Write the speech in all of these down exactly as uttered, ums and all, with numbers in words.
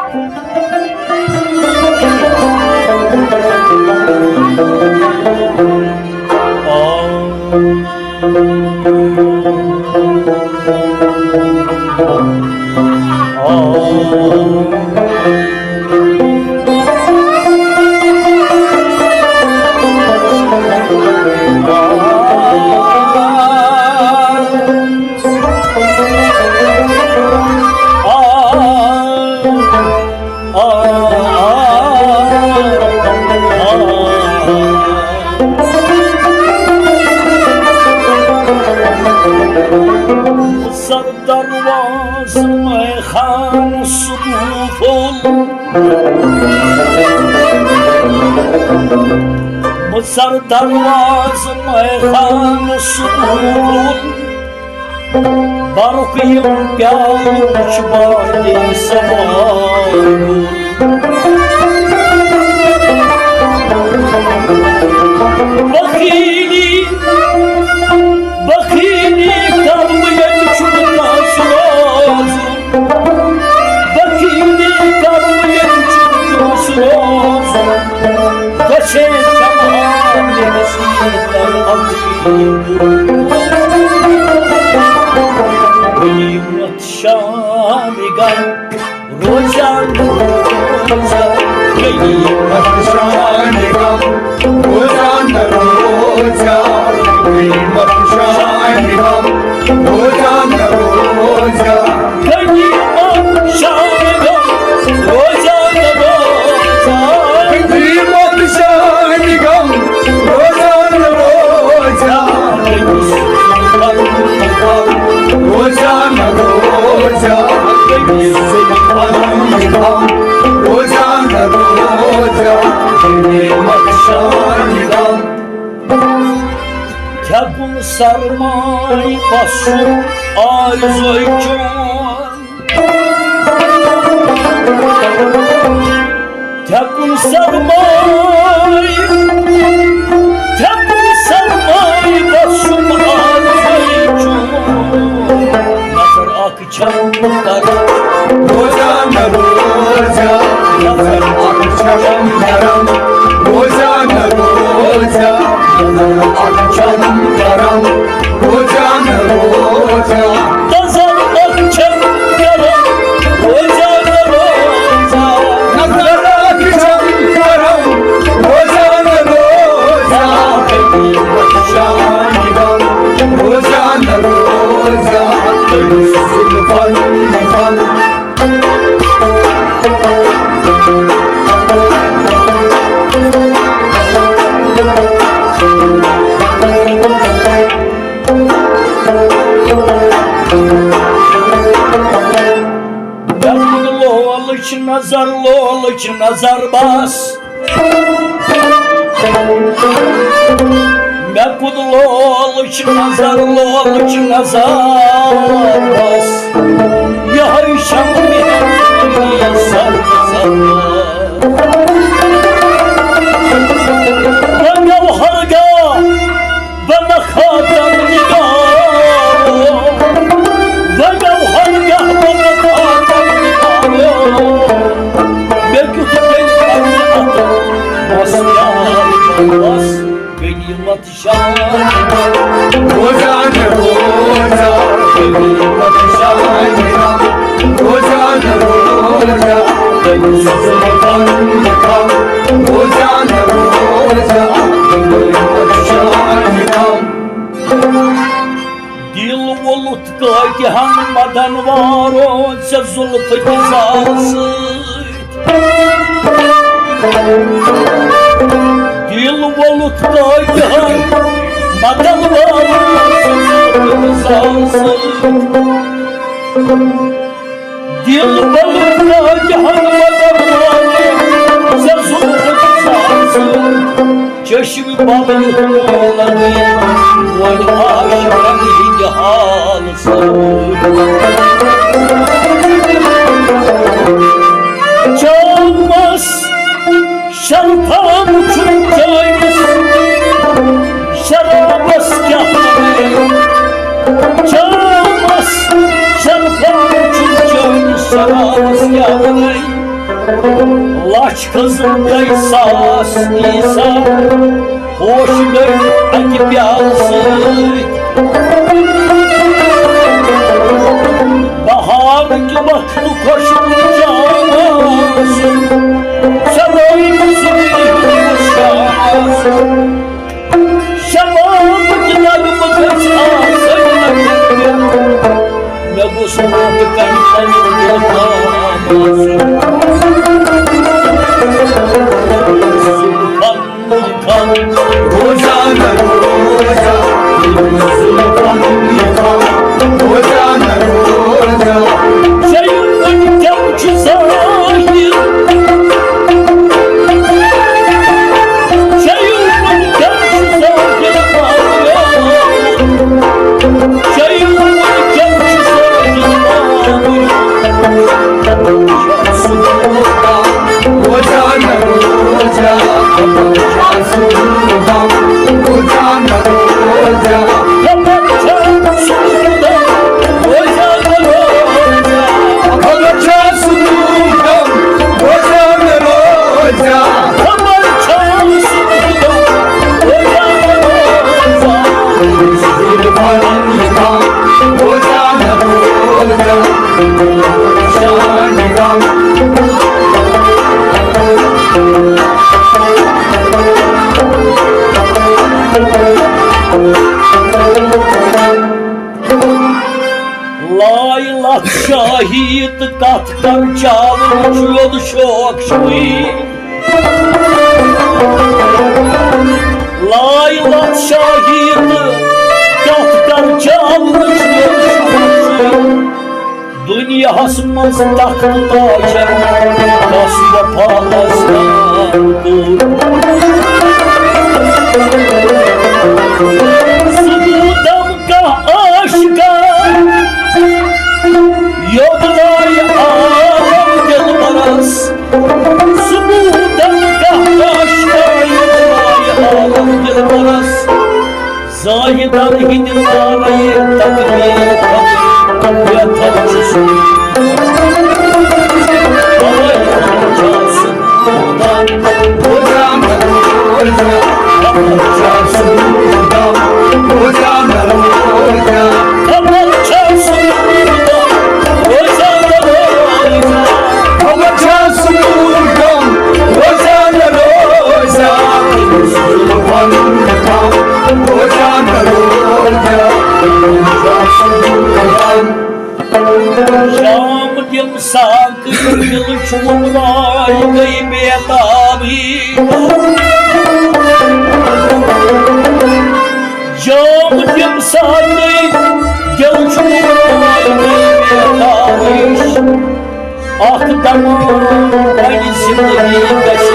سر دروازٕ میخان صوفُل، بہٕ سر دروازٕ میخان صوفُل، برُک یِم پیالہٕ وٕچھ باقٕے سوال۔ بخیلی، بخیلی کرم ییٚتہِ چھُنہٕ کٲنٛسہِ روزُن۔ بخیلی کرم ییٚتہِ چھُنہٕ کٲنٛسہِ روزُن۔ بچے جمال نصیب کر عظیم۔ غنیمت شام غم روزان روزان۔ غنیمت شام غم روزان روزان۔ غنیمت شام غم روزان روزان۔ غنیمت شام غم روزان روزان۔ غنیمت شام غم روزان روزان۔ روزان روزان۔ روزان روزان۔ غنیمت شام غم۔ کھٮ۪کُن سرمایہِ پسُن آرزوے چون۔ کھٮ۪کُن سرمایہِ، کھٮ۪کُن سرمایہِ پسُن آرزوے چون۔ نظر اکھ چھم کرم روزان روزان۔ نظر اکھ چھم کرم روزان روزان۔ نظر اکھ چھم کرم روزان روزان۔ نظر اکھ چھم کرم روزان روزان۔ نظر اکھ چھم کرم روزان روزان۔ شام غم روزان روزان۔ سُلفن فن۔ لولٕچ نظر، لولٕچ نظر بس۔ مےٚ کُن لولٕچ نظر، لولٕچ نظر بس۔ یِہوٚے چھم مہربٲنی سر سر۔ بہٕ مےٚ ہرگاہ، بہٕ مےٚ خاتم نگار۔ بہٕ مےٚ ہرگاہ، بہٕ مےٚ خاتم نگار۔ مےٚ کیُتھ تیٚلہِ کرِ اتھ بس یار بس۔ غنیمت شام روزان روزان۔ غنیمت شام روزان روزان۔ روزان روزان۔ غنیمت شام۔ دل ووٚلُتھ کٲتہِ ہن مدن وارو ژےٚ زُلفہٕ نِثار سۭتۍ۔ دل ووٚلُتھ کٲتہِ ہن مدن وارو ژےٚ زُلفہٕ نِثار سۭتۍ۔ دل ووٚلُتھ کٲتہِ ہن مدن وارو ژےٚ زُلفہٕ نِثار سۭتۍ۔ چشم ببلُک لوٗلن وۄنۍ عاشقن ہٕنٛدِ حال سۭتۍ۔ چومس شرفام چھُ چٲنِس شرابس کیٛاہ وَنَے؟ چومس شرفام چھُ چٲنِس شرابس کیٛاہ وَنَے؟ لچھ کھٔژٕم گٔے ساس عیسیٰ، ہوش گٔے اَکہِ پیالہٕ سۭتۍ۔ بہارٕکۍ وقتہٕ خۄشبوٗ چاوان سُہ، سدٲوِتھ سُہ شاہ۔ شبابٕکۍ نغمہٕ گٔژھۍ آسٕنۍ نَکھٕ پٮ۪ٹھ۔ مےٚ گوٚژھ موقعہٕ کَنہِ پنٛنہِ دِلہٕ تام آسُن۔ زُلفَن ہُنٛد خم روزانہٕ روزان، زُلفَن ہُنٛد خم روزانہٕ روزان۔ شیوٗ وٕنکٮ۪ن چھُ ظٲہِر، شیوٗ وٕنکٮ۪ن چھُ ظٲہِر پاورٕ۔ شیوٗ وٕنکٮ۪ن چھُ ظٲہِر پاورٕ۔ روزانہٕ روزان، روزانہٕ روزان۔ لایہِ لَتھ شاہی تہٕ کَتھ کَر چاوٕچ یوٚد شوق چھُے۔ لایہِ لَتھ شاہی تہٕ کَتھ کَر چاوٕچ یوٚد شوق چھُے۔ دُنیاہَس منٛز تخت تاجَن کَس وفا اَزدان کوٚر۔ سُہ دم کانٛہہ عاشقا یوٚد لایہِ عالم دِلبرس۔ سُہ دم کانٛہہ عاشقا یوٚد لایہِ عالم دِلبرس۔ زاہدن ہٕنٛدِ نارے تکبیر کھۄتہٕ بہتر چھُ سُہ۔ شام تِم ساقی دِل چھُم راے گٔے بیتابی۔ جام تِم ساقی دِل چھُم راے گٔے بیتابی۔ اکھ دمہٕ پننہِ زندگی گژھِ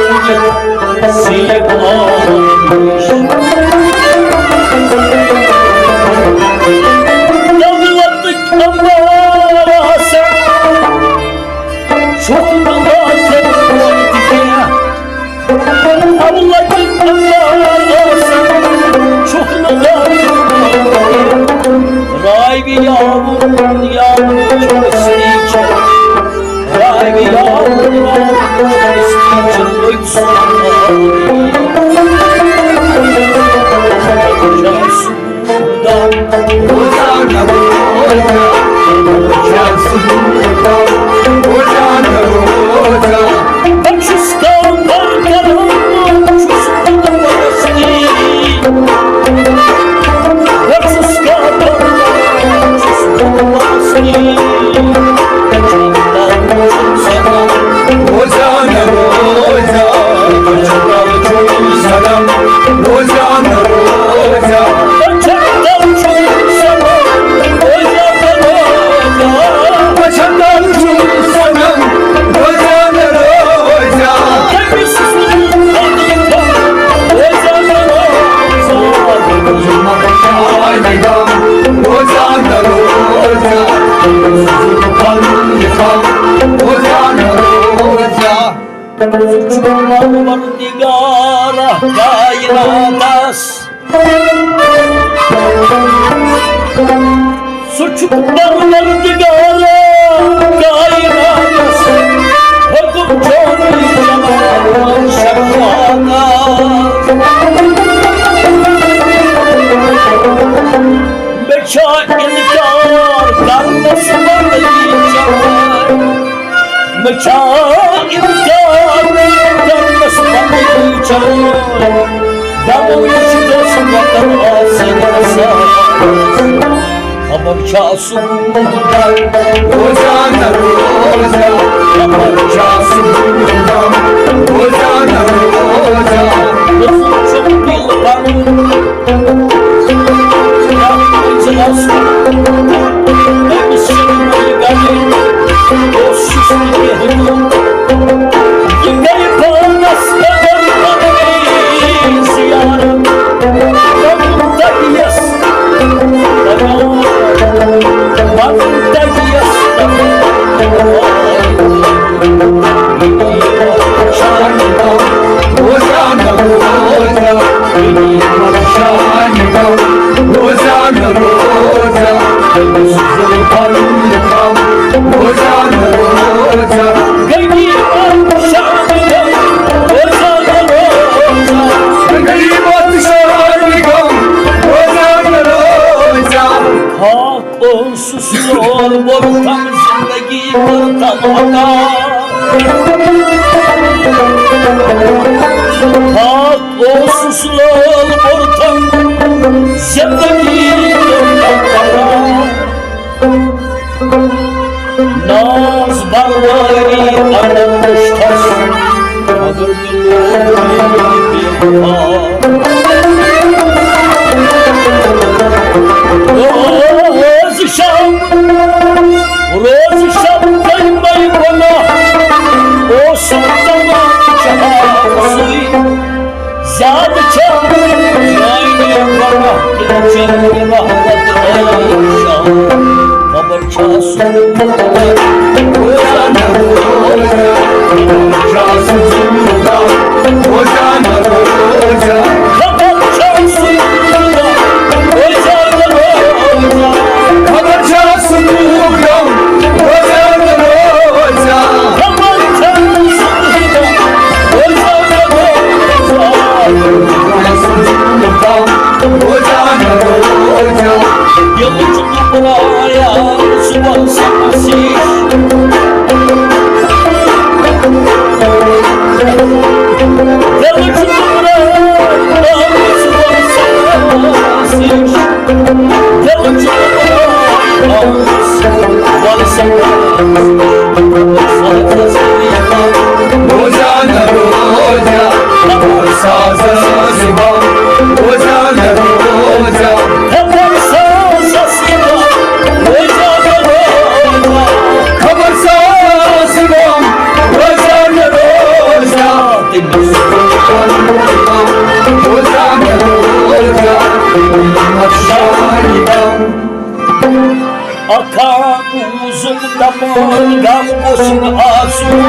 نہٕ زیٖٹھ آب ہِش۔ دولتٕکۍ انبار آسن، چھُکھ نہٕ غافل روزِ کینٛہہ۔ دولتٕکۍ انبار آسن، چھُکھ نہٕ غافل روزِ کینٛہہ۔ راوی یارو، یارو چھُ سِری چھُ۔ پروردگارہ کائناتس۔ سُہ چھُ پروردگارہ کائناتس۔ حکم چھُ چھا اِنکار کرنس پنٕنۍ چلو، دَپو یہِ چھُ دوٚژمُت وطن آسٕنۍ آسان۔ خبر چھا سُہ روزان روزان، خبر چھا سُہ روزان روزان۔ دوٚپُن چھُم دِل پنُن، یَتھ منٛز آسُن، أمِس چھُنہٕ وۄنۍ گرِ، اوس یُس نہٕ کینٛہہ دیُن۔ یہِ گٔے پانس قدر پنٕنۍ زیارت، پنُن دٔریس، پنُن دٔریس۔ اوسُس لول بوٚرتم زندگی بوٚرتم عطا۔ ہاک اوسُس لول بوٚرتم زندگی بوٚرتم عطا۔ ناز بروٲری اگر وُچھتس، مگر روز شب، روز شب کٔرۍ مےٚ گۄناہ، اوسُم زمان چاہسٕے۔ زیادٕ چھا میانہِ گۄناہ کِنہٕ چٲنۍ رحمت عٲلی شان؟ خبر چھا سُہ روزان روزان، خبر چھا سُہ روزان روزان، خبر چھا سُہ روزان روزان، خبر چھا سُہ روزان روزان، خبر چھا سُہ روزان روزان، خبر چھا سُہ روزان روزان۔ دِل چھُ گھبرایا صبحس مسیح۔ دِل چھُ گھبرایا صبحس مسیح۔ دِل چھُ گھبرایا صبحس مسیح۔ روزان روزان، ساز ساز، روزان روزان۔ خبر ساز ساز، روزان روزان۔ خبر ساز ساز، روزان روزان۔ تٔمِس روزان روزان، شاعران۔ اکھا بوٗزُم دَپان غم گوٚژھ نہٕ آسُن۔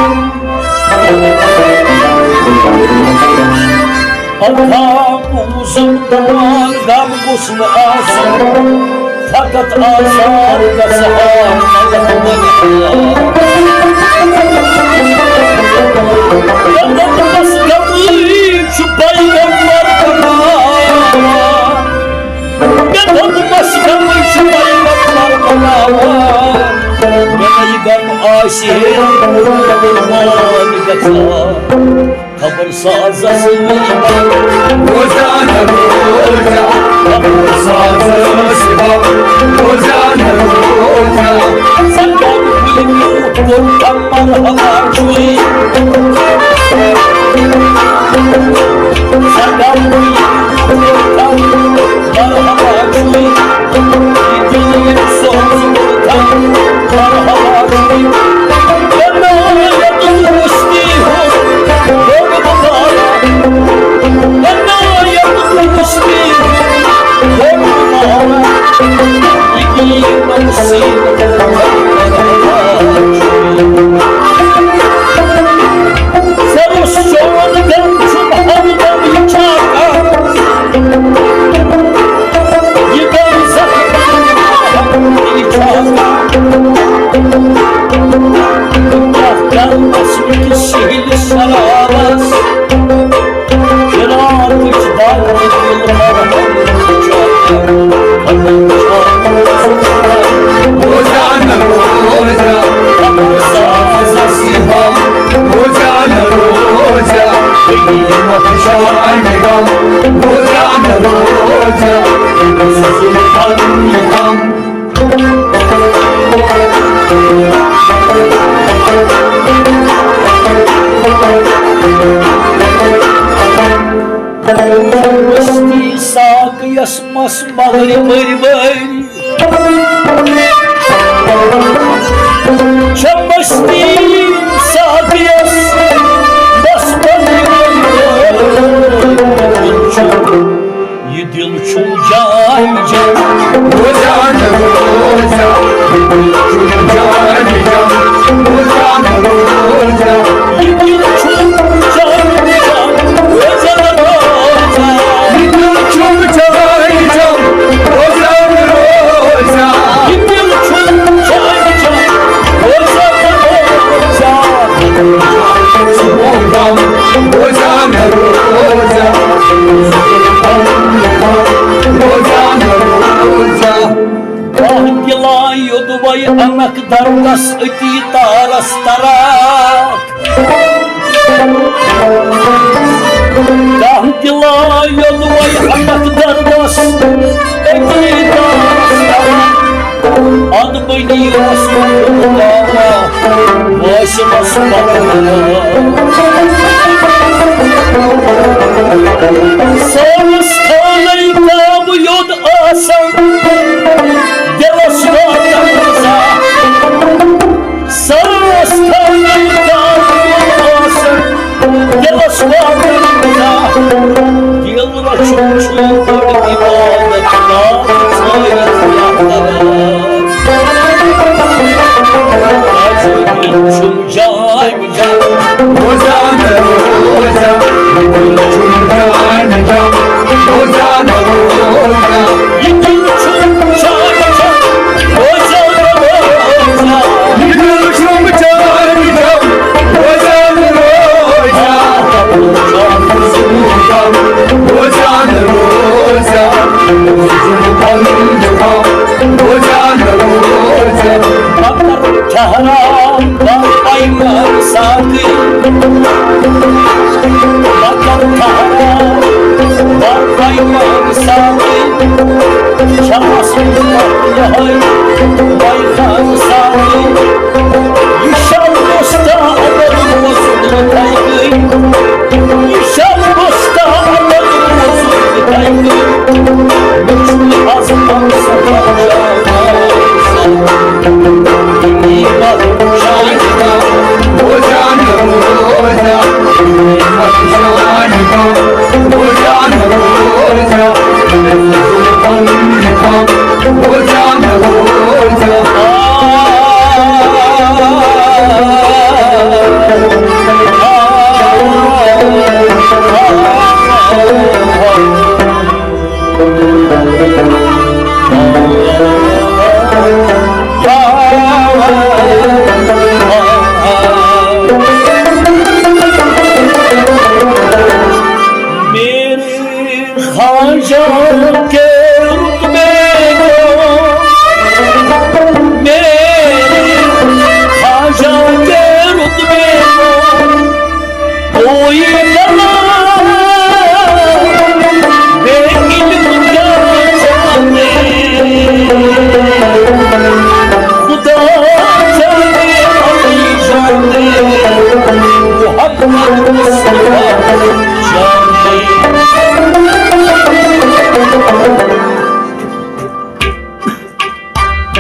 اکھا بوٗزُم دَپان غم گوٚژھ نہٕ آسُن۔ فقط آزاد گژھٕ ہا۔ دوٚپمَس غمٕے چھُ پیغمبر بناوان۔ مےٚ دوٚپمَس، غمٕے چھُ پیغمبر بناوان۔ مےٚ یہِ غم آسہِ ہے قربان گژھان۔ خبر سازس روزان روزان، خبر سازس روزان روزان۔ سنگم کُلہِ میوٗٹھ کوٚر کمر ہوا چھُے۔ سنگم کُلہِ میوٗٹھ کوٚر کمر ہوا چھُے۔ یہِ گٔے زخم، یہِ چھا کانٛہہ؟ کیٛاہ کرٕ بس أمِس شِہِلِس شرابس؟ شرابٕچ دگ تہِ دِل مرہم چھا؟ روزان، روزان، خبر سازس بستی ساقیس مس مغرب بٔرۍ بٔرۍ۔ چھم بستی ساقیس مس مغرب بٔرۍ بٔرۍ۔ یہ دل چھُم جان جان۔ روزان روزان، یہ دل چھُم جان جان۔ یہ دل چھُم جان جان۔ روزان روزان، یہ دل چھُم جان جان۔ روزان روزان، یہ دل چھُم جان جان۔ روزان روزان، روزان روزان۔ کانٛہہ دِلایہِ یوٚدوَے انک دردس أتی تارس تران۔ کانٛہہ دِلایہِ یوٚدوَے انک دردس أتی تارس تران۔ ادٕ بنی رسول اللہ وٲسِمس پتہٕ۔ سٲنِس خانٕے کعبہٕ یوٚد آسان دِلس واتان رضا۔ سٲنِس خانٕے کعبہٕ یوٚد آسان دِلس واتان رضا۔ دِل رچھُن چھُے بٔڑ عبادت، ناو ژھٲرِتھ یتھ درس۔ آز دِل چھُم جان جان۔ روزان روزان، دِل چھُم جان جان۔ روزان روزان، یہ دل چھُم جان جان۔ روزان روزان، یہ دل چھُم جان جان۔ روزان روزان، روزان روزان، روزان روزان۔ ٹھہرا، بر پیمان ساقی۔ بر ٹھہرا، بر پیمان ساقی۔ شمس یہے پیمان ساقی۔ یہ شب مستعمل روزن تھے گئی۔ یہ شب مستعمل روزن تھے گئی۔ مجھ میں از ہم سفر جانا۔